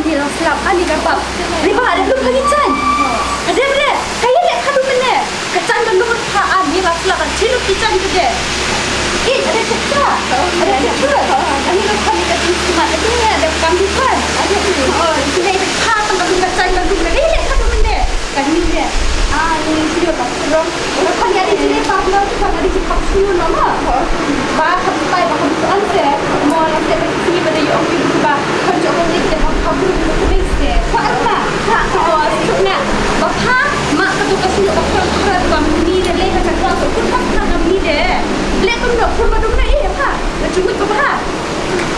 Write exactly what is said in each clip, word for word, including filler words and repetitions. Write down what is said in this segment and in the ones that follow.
Ani la slap, ani ka pap. Riba ada lum lagi chan. Ada bre, kaya dek kadu mene. Ka chan ban lum pha ani la slap, chin ki chan kede. Eh, ada kata. Ada kata. Ani la kami ka chin semat, ada ni ada kam di pan. Ada ni. Oh, sini ada kata ban lum ka chan ban lum. Kaya dek kadu mene. Kani de. Ah, ni video ka rong. Kan ya di sini partner tu kan ada di kapsul nama. Ba kan pai ba kan tu anse. Mo la se ni ba de yong ki ba. Kan jo ko ni de ba kapsul ni ko ni se. Ko arma. Ha, oh, sukna. Ba pha ma ka tu ka sini ba kan tu ka ba ni de le ka ka tu ko ka ka ni de. Le tu no ko ma tu na eh pha. Ka tu ko ba.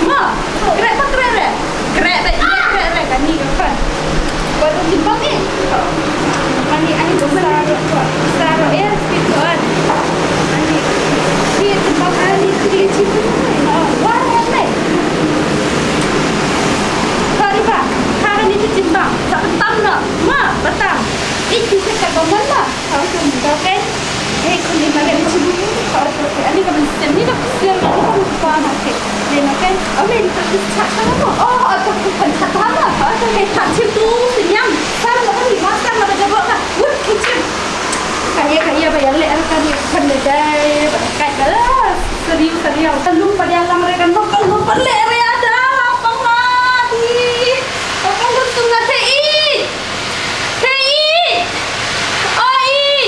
Ma, kre pa kre re. Kre re, kre re, kani ka pan. Ko tu timbang ni. Ani, ani ko sa ro, sa ro, eh, speed ko an. Ani, ni timbang ani, ni timbang. Wa, wa, ne. Kari ba, kari ni timbang. Sa tam na, ma, batam. Iki ka ka ba man ma. Kau tu muda kan? Eh, kau ni mana ni sini? Kau tu, ani ka mesti ni nak siang ni kau lupa nak ke. Dia nak kan? Oh, ni tak chat sama. Oh, oh, tu bukan chat sama. Oh, tu ni tak chat tu senyum. Sama kau ni masa mana jawab kan? Wut kitchen. Kaya kaya bayar le kan ni kan le dai. Bakat balas. Serius serius. Lum pada alam mereka no kalau pada le ada apa mati. Apa lu sungai teh? Hei, Ih! O Ih!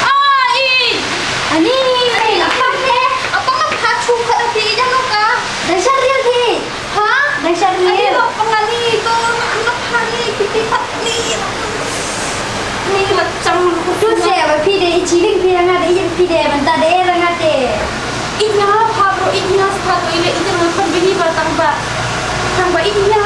O Ih! Ani, ani, apa ne? Apa ka pha chu ka da ti jang ka? Dang sha ril ti. Ha? Dang sha ril. Ani, apa ngani to, apa ni, piti pat ni. Ni la chang. Tu se ba phi de i chiling phi nga de i phi de ban ta de ra nga de. Inya pha bro, inya sa to ile inya ngan phan bini ba tang ba. Tang ba inya